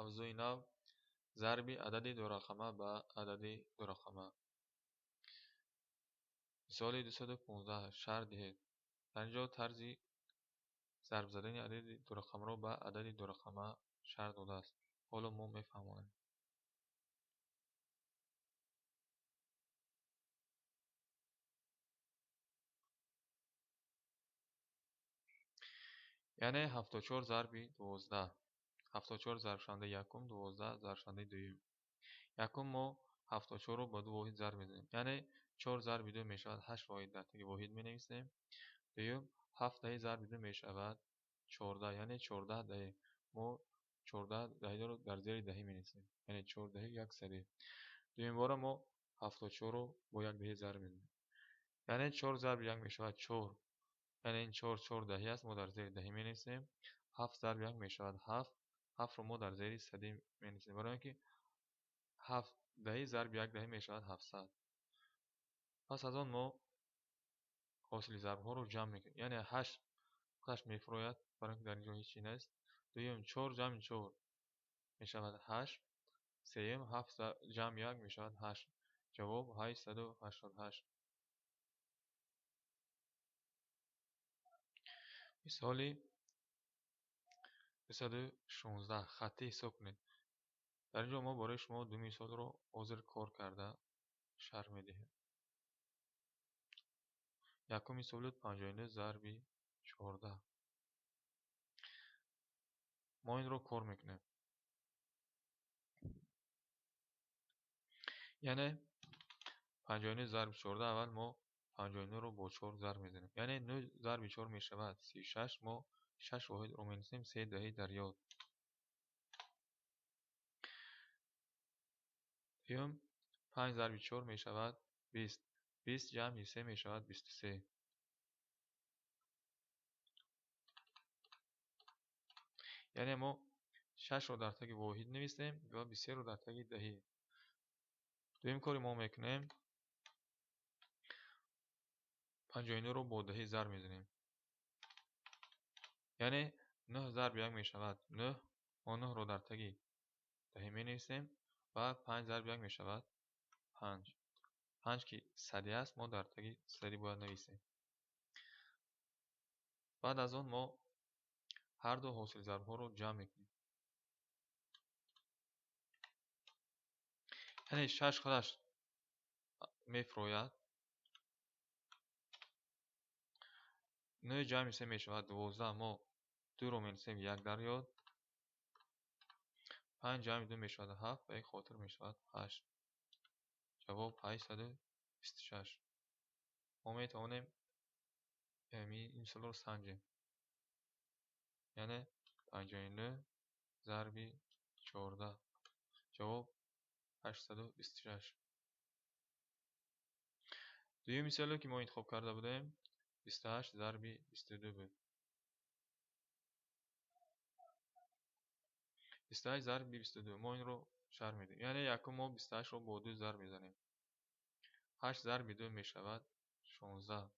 Мавзӯи нав: зарби адади дурақама ба адади дурақама. Мисоли 215. Шарҳ диҳед. Дар ин ҷо тарзи зарб задани адади дурақамаро ба адади дурақама шарҳ додааст. Ҳоло мо мефаҳмонем. Яъне 74 зарби 12. 74 зарбшавандаи якум, 12 зарбшавандаи дуюм. Якум мо 74-ро ба ду воҳид зарб мезанем. Яъне 4 зарби 2 мешавад 8 воҳид, дар таги воҳид менависем. Дуюм 7 даҳи зарби 2 мешавад 14, яъне 14 даҳи. Мо 14 даҳиро дар зери даҳӣ менависем. Яъне 4 даҳи як сади. Дуюмбора мо 74-ро бо як даҳи зарб мезанем. Яъне 4 зарби 1 мешавад 4. Яъне ин 4 4 даҳи аст, мо дар зери даҳӣ менависем. 7 зарби 1 мешавад 7. 7-ро мо дар зери садӣ менависем. Барои он ки 7 даҳи зарби 1 даҳӣ мешавад 700. Пас аз он мо ҳосили зарбҳоро ҷамъ мекунем. Яъне 8 худаш мефурояд, барои он ки дар ин ҷо ҳеҷ чи нест. Дуюм 4 ҷамъи 4 мешавад 8. Сеюм 7 ҷамъ 1 мешавад 8. Ҷавоб 888. Мисоли 216. Хаттӣ ҳисоб кунед. Дар ин ҷо мо барои шумо ду мисолро ҳозир кор карда шарҳ медиҳем. Якум мисол буд 59 зарби 14. Мо инро кор мекунем. Яъне 59 зарби 14, аввал мо 59-ро бо 4 зарб мезанем. Яъне 9 зарби 4 мешавад 36. Мо 6 воҳидро менависем, 3 даҳи дар ёд. Дуюм 5 зарби 4 мешавад 20. 20 ҷамъи 3 мешавад 23. Яъне мо 6-ро дар таги воҳид нависем ва 23-ро дар таги даҳӣ. Дуюм кори мо мекунем, 59-ро бо даҳӣ зарб мезанем. Яъне 9 зарби 1 мешавад 9. Мо 9-ро дар таги даҳӣ менависем ва 5 зарби 1 мешавад 5. 5 ки садӣ аст, мо дар таги садӣ бояд нависем. Баъд аз он мо ҳар ду ҳосили зарбҳоро ҷамъ мекунем. Яъне 6 худаш мефурояд. 9 ҷамъи 3 мешавад 12. Мо 2-ро менависем, 1 дар ёд. 5 ҷамъи 2 мешавад 7 ва як хотир мешавад 8. Ҷавоб 826. Мо метавонем ин мисолро санҷем. Яъне 59 зарби 14. Ҷавоб 826. Дуюм мисоле ки мо интихоб карда будем 28 зарби 22 буд. 28 зарби 22. Мо инро шарҳ медиҳем. Яъне якум мо 28-ро бо 2 зарб мезанем. 8 зарби 2 мешавад 16.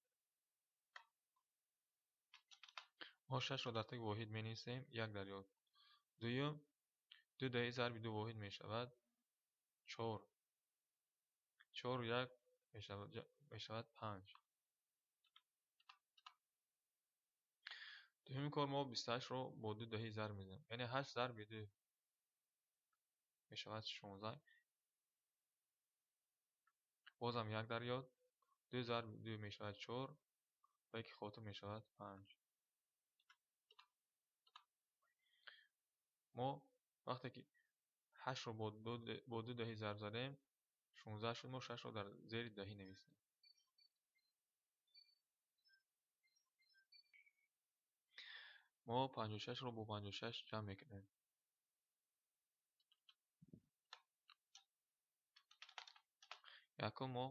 Мо 6-ро дар таги воҳид менависем, 1 дар ёд. Дуюм 2 даҳи зарби 2 воҳид мешавад 4. 4 1 мешавад 5. Дуюми кор мо 28-ро бо 2 даҳи зарб мезанем. Яъне 8 зарби 2 мешавад 16. Бозам 1 дар ёд. 2 зарби 2 мешавад 4 ва яки хотир мешавад 5. Мо вақте ки 8-ро бо 2 даҳи зарб задем, 16 шуд, мо 6-ро дар зери даҳӣ нависем. Мо 56-ро бо 56 ҷамъ мекунем. Якум мо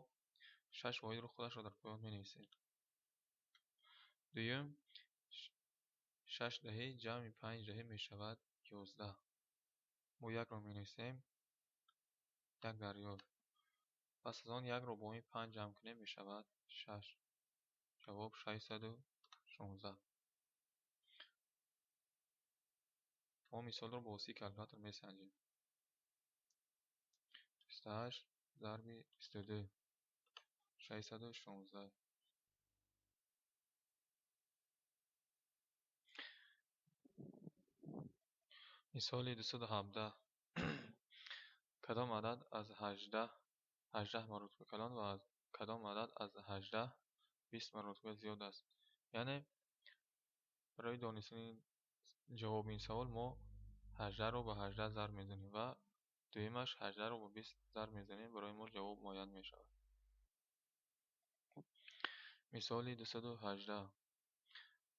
6 воҳидро худашро дар поён менависем. Дуюм 6 даҳи ҷамъи 5 даҳи мешавад 11. Мо 1-ро менависем, 1 дар ёд. Пас аз он 1-ро бо ин 5 ҷамъ кунем мешавад 6. Ҷавоб 616. Мо мисолро бо воситаи калкулятор месанҷем. 28 зарби 22 616. Мисоли 217. Кадом адад аз 18 маротиба калон ва аз кадом адад аз 18 20 маротиба зиёд аст? Яъне барои донистани ҷавоби ин савол мо 18-ро ба 18 зарб мезанем ва дуюмаш 18-ро ба 20 зарб мезанем, барои мо ҷавоб муайян мешавад. Мисоли 218.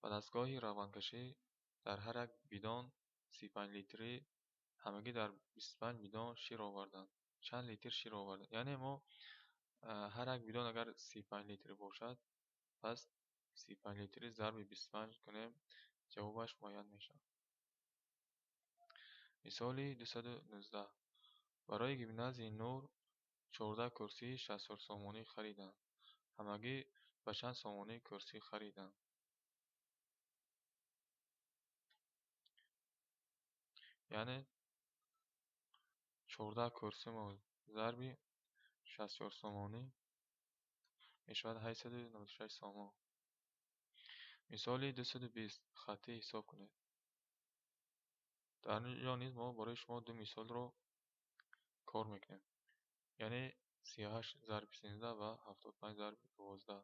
Ба дастгоҳи равғанкашӣ дар ҳар як бидон 35 литрӣ ҳамагӣ дар 25 бидон шир оварданд. Чанд литр шир оварданд? Яъне мо ҳар як бидон агар 35 литр бошад, пас 35 литрӣ зарби 25 кунем, ҷавобаш муайян мешавад. Мисоли 219. Барои гимназияи Нур 14 курсии 64 сомонӣ хариданд. Ҳамагӣ ба чанд сомонӣ курсӣ хариданд? Яъне 14 курсӣ мо зарби 64 сомонӣ мешавад 896 сомон. Мисоли 220. Хаттӣ ҳисоб кунед. Дар ин ҷо низ мо барои шумо ду мисолро кор мекунем. Яъне 38 зарби 13 ва 75 зарби 12.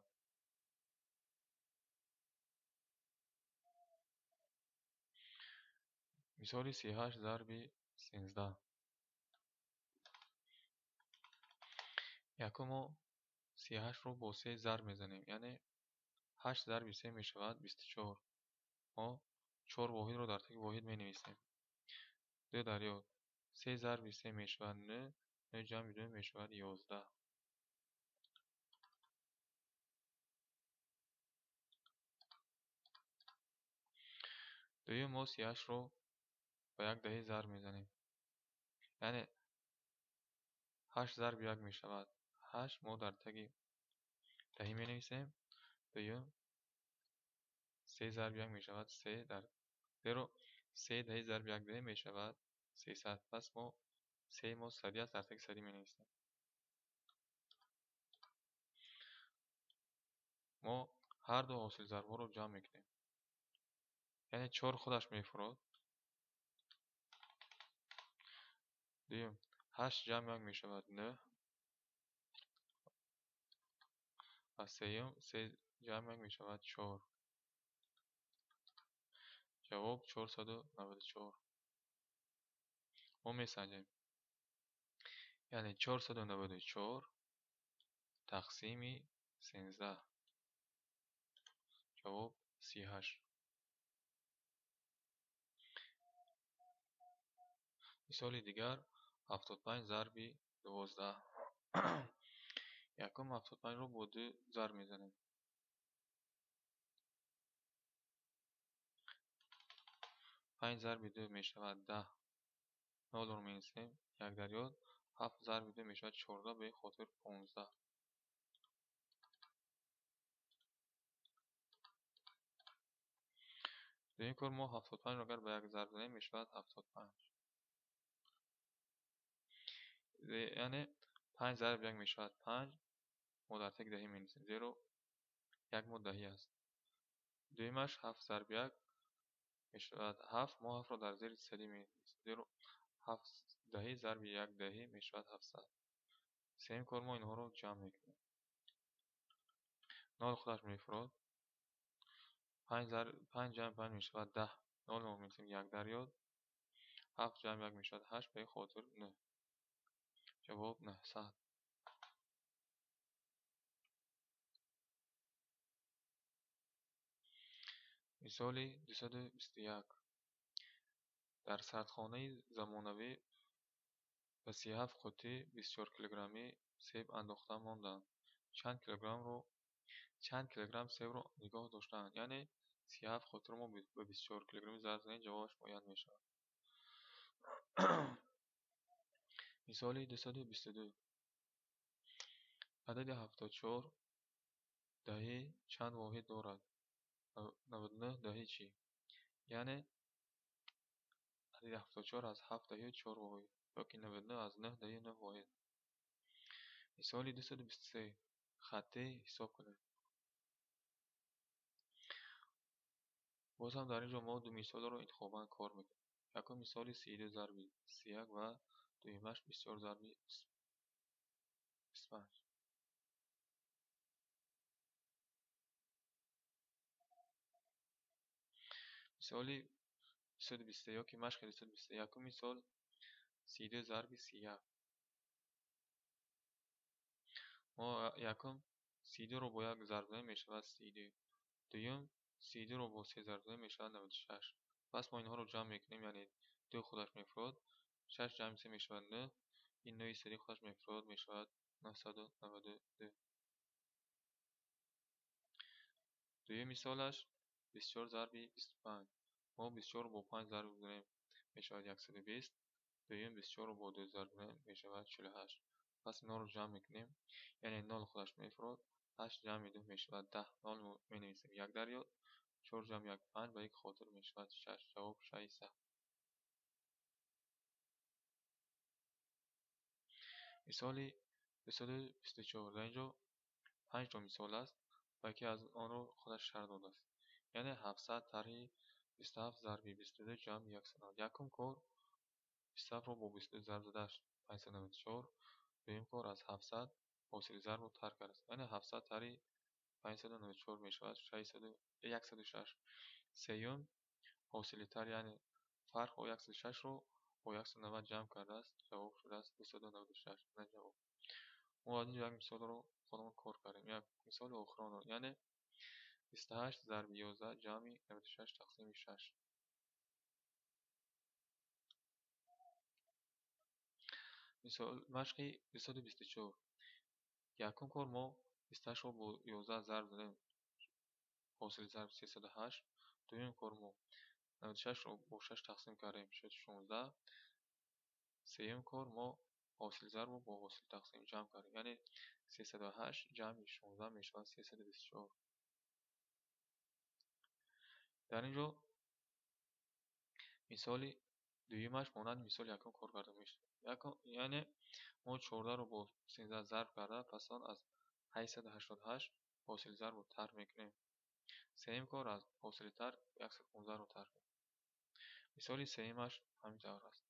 Мисоли 38 зарби 13. Якум мо 38-ро бо 3 зарб мезанем. Яъне 8 зарби 3 мешавад 24. Мо 4 воҳидро дар таги воҳид менависем. 2 дар ёд. 3 зарби 3 мешавад 9, 9 ҷамъи 2 мешавад 11. Дуюм мо 38-ро ба як даҳӣ зарб мезанем. Яъне 8 зарби 1 мешавад 8, мо дар таги даҳӣ менависем. Дуюм 3 зарби 1 мешавад 3 дар зеро 3 даҳӣ зарби 1 даҳӣ мешавад 300. Пас мо 3 мо садӣ аст, дар таги садӣ менависем. Мо ҳар ду ҳосил зарбҳоро ҷамъ мекунем. Яъне 4 худаш мефурод. Дуюм 8 ҷамъ 1 мешавад 9 ва сеюм 3 ҷамъ 1 мешавад 4. Ҷавоб 494. Мо месанҷем. Яъне 494 тақсими 13. Ҷавоб 38. Мисоли дигар 75 зарби 12. Якум 75-ро бо 2 зарб мезанем. 5 зарби 2 мешавад 10. 0-ро менависем, 1 дар ёд. 7 зарби 2 мешавад 14, ба ин хотир 15. Дуюм кор мо 75-ро агар ба 1 зарб занем мешавад 75. Яъне 5 зарби 1 мешавад 5, мо дар таги даҳӣ менависем, зеро 1 мо даҳӣ аст. Дуюмаш 7 зарби 1 мешавад 7, мо 7-ро дар зери садӣ менависем, зеро 7 даҳӣ зарби 1 даҳӣ мешавад 700. Сеюм кор мо инҳоро ҷамъ мекунем. 0 худаш мефурод. 5 ҷамъ 5 мешавад 10. 0 мо менависем 1 дар ёд. 7 ҷамъ 1 мешавад 8, ба ин хотир 9. Ҷавоб 900. Мисоли 221. Дар сардхонаи замонавӣ ба 37 қуттӣ 24 килограммӣ себ андохта монданд. Чанд килограмм себро нигоҳ доштаанд? Яъне 37 қуттиро мо ба 24 килограммӣ зарб занем, ҷавобаш муайян мешавад. Мисоли 222. Адади 74 даҳӣ чанд воҳид дорад? 99 даҳӣ чӣ? Яъне Адади 74 аз 7,4 воҳид ёки 99 аз 9,9 воҳид. Мисоли 223. Хаттӣ ҳисоб кунед. Боз ҳам дар ин ҷо мо ду мисолро интихобан кор мекунем. Якум мисоли 32 зарби 31 ва дуюмаш 24 зарби 25. Мисоли 223 ёки машқи 223. Якум мисол 32 зарби 31. Мо якум 32-ро бо як зарб занем мешавад 32. Дуюм 32-ро бо 3 зарб занем мешавад 96. Пас мо инҳоро ҷамъ мекунем, яъне 2 худаш мефурод, 6 ҷамъи 3 мешавад 9, ин 9 сари худаш мефурод мешавад 992. Дуюм мисолаш 24 зарби 25. Мо 24-ро бо 5 зарб занем мешавад 120. Дуюм 24-ро бо 2 зарб занем мешавад 48. Пас инҳоро ҷамъ мекунем, яъне 0 худаш мефурод, 8 ҷамъи 2 мешавад 10, 0 менависем 1 дар ёд, 4 ҷамъ 1 5 ба як хотир мешавад 6. Ҷавоб 600. Мисоли 224. Дар ин ҷо 5 то мисол аст ва яке аз онро худаш шарҳ додааст. Яъне 700 тарҳи 27 зарби 22 ҷамъи 190. Якум кор 27-ро бо 22 зарб задаш 594. Дуюм кор аз 700 ҳосили зарбро тарк кардааст. Яъне 700 тарҳи 594 мешавад 106. Сеюм ҳосили тар, яъне фарқро 106-ро бо 190 ҷамъ кардааст, ҷавоб шудааст 296. Ина ҷавоб. Мо аз ин ҷо як мисолро худамон кор кардем. Як мисоли охиронро, яъне 28 зарби 11 ҷамъи 96 тақсими 6. Мисол машқи 224. Якум кор мо 28-ро бо 11 зарб задем, ҳосили зарб 308. Дуюм кор мо 96-ро бо 6 тақсим кардем, шуд 16. Сеюм кор мо ҳосили зарбро бо ҳосили тақсим ҷамъ кардем, яъне 308 ҷамъи 16 мешавад 324. Дар ин ҷо мисоли дуюмаш монанди мисоли якум кор карда мешавад. Яъне мо 14-ро бо 13 зарб карда, пас он аз 888 ҳосили зарбро тарк мекунем. Сеюм кор аз ҳосили тарк 115-ро тарк мекунем. Мисоли сеюмаш ҳамин тавр аст.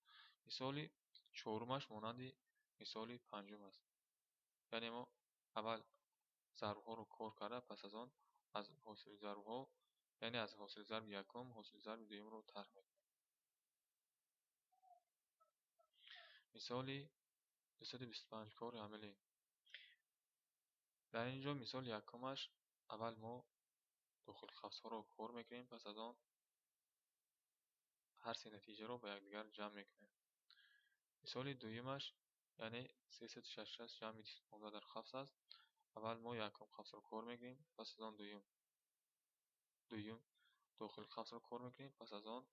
Мисоли чорумаш монанди мисоли панҷум аст. Яъне мо аввал зарбҳоро кор карда, пас аз он аз ҳосили зарбҳо, яъне аз ҳосили зарби якум ҳосили зарби дуюмро тарк мекунем. Мисоли 225 кори амалӣ. Дар ин ҷо мисоли якумаш аввал мо дохили қавсҳоро кор мекунем, пас аз он ҳар се натиҷаро ба якдигар ҷамъ мекунем. Мисоли дуюмаш, яъне 366 ҷамъи 15 дар қавс аст. Аввал мо якум қавсро кор мекунем, пас аз он дуюм дохили қавсро кор мекунем, пас аз он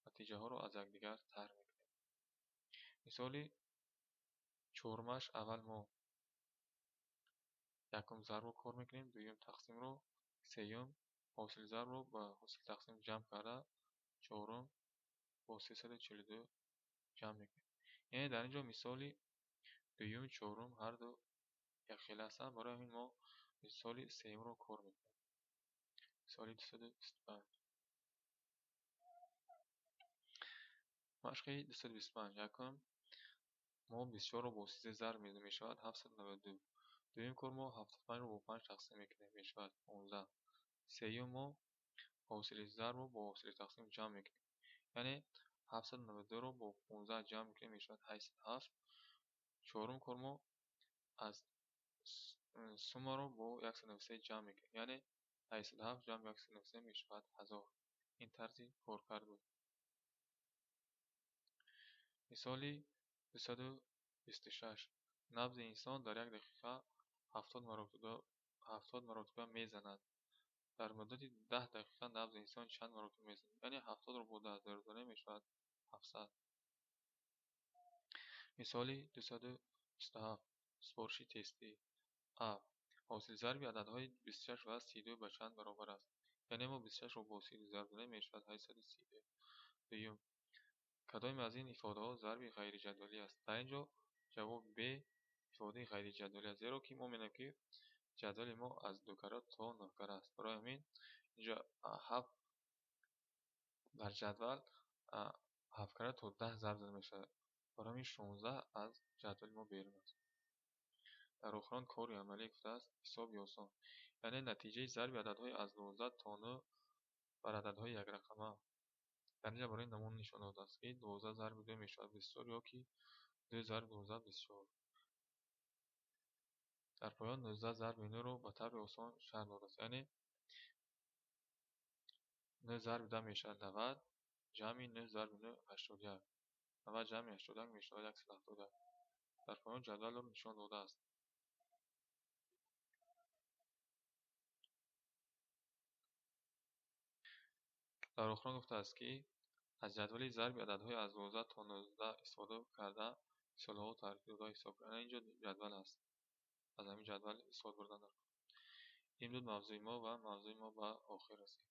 натиҷаҳоро аз якдигар тарҳ мекунем. Мисоли чорумаш аввал мо якум зарбро кор мекунем, дуюм тақсимро, сеюм ҳосили зарбро ба ҳосили тақсим ҷамъ карда, чорум бо 342 ҷамъ мекунем. Яъне дар ин ҷо мисоли дуюм, чорум ҳар ду якхела ҳастанд, барои ҳамин мо мисоли сеюмро кор мекунем. Мисоли 225. Машқи 225. Якум мо 24-ро бо 13 зарб мезанем, мешавад 792. Дуюм кор мо 75-ро бо 5 тақсим мекунем, мешавад 15. Сеюм мо ҳосили зарбро бо ҳосили тақсим ҷамъ мекунем. Яъне 792-ро бо 15 ҷамъ мекунем, мешавад 807. Чорум кор мо аз суммаро бо 193 ҷамъ мекунем. Яъне 807 ҷамъ 193 мешавад 1000. Ин тарзи коркард буд. Мисоли 226. Набзи инсон дар як дақиқа 70 маротиба мезанад. Дар муддати 10 дақиқа набзи инсон чанд маротиба мезанад? Яъне 70-ро бо 10 зарб занем мешавад 700. Мисоли 227. Супориши тестӣ. А. Ҳосили зарби ададҳои 26 ва 32 ба чанд баробар аст? Яъне мо 26-ро бо 32 зарб занем мешавад 832. Дуюм, Кадоме аз ин ифодаҳо зарби ғайриҷадвалӣ аст? Дар ин ҷо ҷавоб Б ифодаи ғайриҷадвалӣ аст, зеро ки мо мебинем, ки ҷадвали мо аз дукара то нӯҳкара аст. Барои ҳамин инҷо ҳафт дар ҷадвал ҳафткара то 10 зарб зада мешавад. Барои ҳамин 16 аз ҷадвали мо берун аст. Дар охирон кори амалӣ гуфтааст ҳисоби осон. Яъне натиҷаи зарби ададҳои аз 12 то 9 бар ададҳои якрақама. Дар инҷа барои намуна нишон додааст, ки 12 зарби 2 мешавад 24 ё ки 2 зарби 12 24. Дар поён 19 зарби 9-ро ба таври осон шарҳ додааст. Яъне 9 зарби 10 мешавад 90, ҷамъи 9 зарби 9 81. 90 ҷамъи 81 мешавад 171. Дар поён ҷадвалро нишон додааст. Дар охирон гуфтааст, ки аз ҷадвали зарби ададҳои аз 12 то 19 истифода карда мисолҳо тартиб дода ҳисоб кунед. Инҷо ҷадвал аст. Аз ҳамин ҷадвал истифода бурдан дар кор. Ин буд мавзӯи мо ва мавзӯи мо ба охир расид.